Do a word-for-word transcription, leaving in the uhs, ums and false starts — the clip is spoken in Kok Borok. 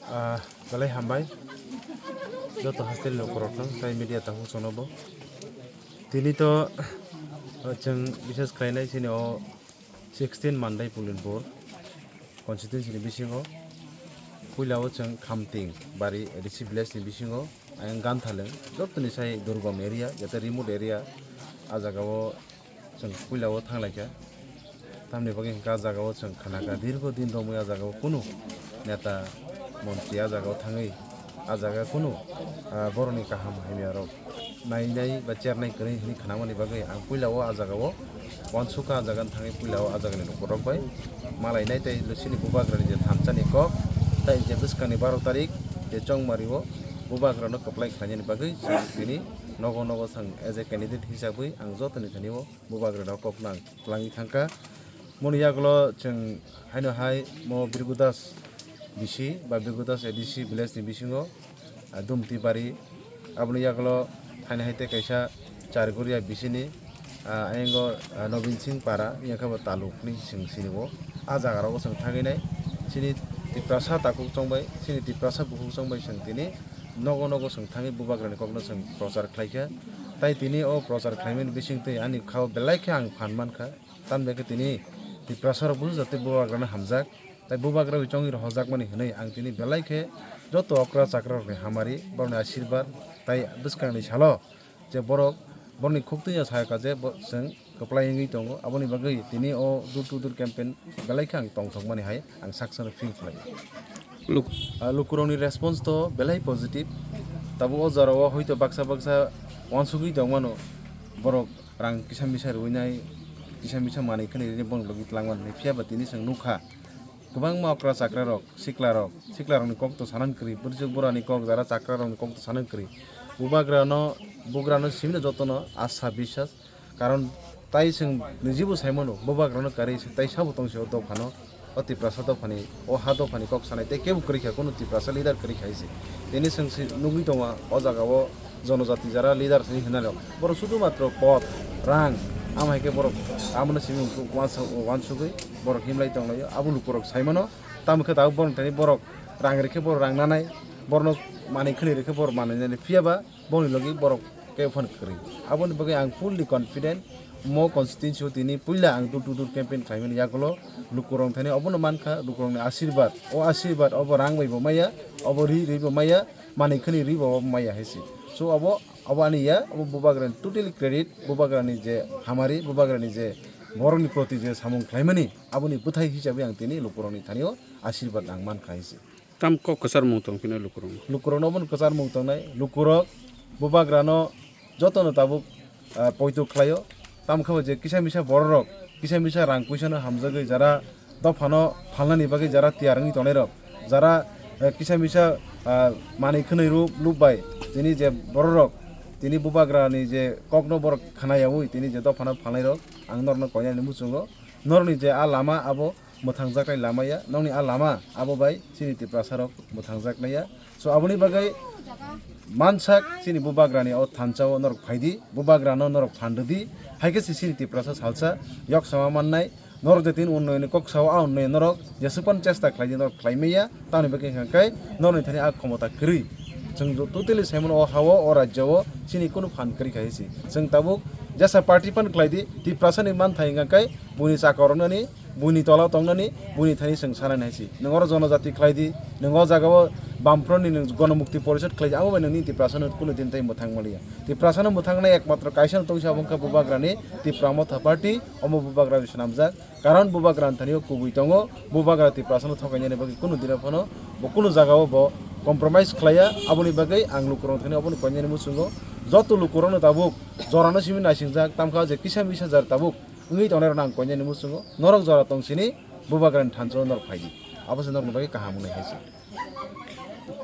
Ah, belai hambai. Joto hostel ni ukorok tang, tai media tang chwngno bo. Tini to, ah, chwng bises khlainai chini o sixteen Mandai Pulinpur constituency ni bisingo. Puila o chwng Khamting bari A D C village ni bisingo. Ayang Ganthaleng, jotoni sai durgom area, jate remote area, ah jaga o chwng puila o thanglaikha. Tamni bagwi hwnkhe ah jaga o chwng khanakha, dirgo din romwi ah jaga o kunu neta montri ah jaga o thangwi, ah jaga kunu, ah, borokni kaham hamya rok nainai ba chernai kwrwi hwnwi khanamani bagwi ang puila o ah jaga o uansukha, ah jaga thangwi puila o ah jagani lukurok bai malainai tei chini bubagrani je thansa ni kok tei je bwskangni baro tarik je chongmari o bubagrano kwplai khlainani bagwi chwng tini nogo nogo thang as a candidate hisabwi ang jotoni thani o bubagrano kokno ang kwlangwi thangkha. Moni yagulo chwng haino hai mo Birgu Das B C ba Birgu Das A D C village ni bisingo, ah, Dumti Bari, aboni yagulo haino hai tei kaisa Charguria B C ni, ah, ayango, ah, Nobin Singh Para, yang khe bo Taluk ni chwng sini o. Ah jaga rogo chwng thangwi nai, chini Tiprasa takhuk chongbai, chini Tiprasa bukhuk chongbai chwng tini nogo nogo chwng thangwi bubagrani kokno chwng prochar khlaikha. Tai tini o prochar khlaimani bisingtwi ani khao belai khe ang phan mankha. Tamni bagwi tini Tiprasa rok bujo jate bubagrano hamjak. Tai bubagra bai chongwi rohojakmani hwnwi ang tini belai khe joto okra chakra rokni hamari, borokni asirbar, tai bwskangni salo je borok borokni khuk twi sakha je bo chwng kwplai wngwi tongo. Aboni bagwi tini o door to door campaign belai khe ang tongthokmani hai ang saksa no feel khlai. Luk- Ah, lukurokni response to belai positive. Tabuk o jora o hoito baksa baksa uansugwi tongmano, borok rang kisa misa rwinai, kisa misa manwi khwnwi rwinai borok logi twlangmani. Phiya ba tini chwng nukha, kwbangma okra chakra rok, sikla rok, sikla rokni kok to sanani kwrwi, bwrwswk burani kok, jara chakra rokni kok to sanani kwrwi. Bubagrano, bugrano simino jotono asa biswas, karon tai chwng nijibo saimano, bubagrano karwi se tai sabo tongsi o dophano, o Tiprasa dophani, o ha dophani kok sanai tei kebo kwrwi kha, kunu Tiprasa leader kwrwi kha se. Tini chwng se nugwi tongo o jaga o jonojati jara leader sini hinalo. Borok sudu matro pot, rang, amo hai khe borok amono simi uansuk-, uansugwi borok himlai tonglaio. Abo lukurok saimano, tamo khe tabuk borok thani borok rang rikhe borok rang nanai, borokno manwi khwnwi rikhe borok manwi nani. Phiya ba boni logi borok kebo phano kwrwi. Aboni bagwi ang fully confident, mo constituency o tini puila ang door to door campaign khlaimani yagulo lukurok thani obono mankha, lukurokni asirwad, o asirwad obo rang bai bo maya, obo ri ri bo maya, manwi khwnwi ri bo maya hai se. So obo, obo ani ya, obo bubagrani totally credit, bubagrani je hamari, bubagrani je borokni proti je samung khlaimani, aboni bwthai hisabwi ang tini lukurokni thani o asirwad ang mankha hai se. Tam kok kwchar mung tong phino lukurok. Lukurokno obono kwchar mung tongnai. Lukurok bubagrano jotono tabuk, ah, poito khlaio. Tamo khe bo je kisa misa bororok, kisa misa rang puisano hamjagwi jara dophano phalnani bagwi jara tiyar wngwi tongnairok, jara, eh, kisa misa, ah, manwi khwnwi rw-, lub bai tini je bororok tini bubagrani je kokno borok khna yaui tini je dophano phalnairok, ang norokno koinani muchungo norokni je a lama abo mwthangjaknai lama ya, nokni a lama abo bai chini Tiprasa rok mwthangjaknai ya. So aboni bagwi mansak chini bubagrani o thansa o norok phaidi, bubagrano norok phan rwdi, hai khe se chini Tiprasa salsa yok sama mannai. Norok je tini unnoyoni kok sao, a unnoyon norok jeswk phano chesta khlaidi, norok khlai manya, tamoni bagwi hwnkha khe norokni thani a khomota kwrwi. Chwng totally saimano o ha-o, o rajya o chini kunu phan kwrwi kha hinwi se. Chwng tabuk jesa party phano khlaidi, Tiprasani manthai hwnkha khe buini chaka oroknani, buini tola tongnani, buini thani chwng sanani hai se. Nwng oro jonojati khlai di, nwng o jaga o Bamfront ni nwng Gonomukti Porishad khlai di, abo bai nwngni Tiprasa no kunu din tai mwthang maliya. Tiprasa no mwthang nai ekmatro kaisa no tongsi abo wngkha Bubagra ni Tipra Motha Party, omo Bubagra bai swnamjak. Karon Bubagra ni thani o kubui tongo, Bubagra Tiprasa no thokainani bagwi kunu din phano bo kunu jaga o bo compromise khlaiya, aboni bagwi ang lukurok thani obono koinani muchungo. Joto lukurok no tabuk jora no simi naisingjak, tamkha je kisa misa jar tabuk wngwi tongnai rokno ang koinani muchungo, norok jora tong sini Bubagrani thansa o norok phai di, abo se norokni bagwi kaham wngnai hai se.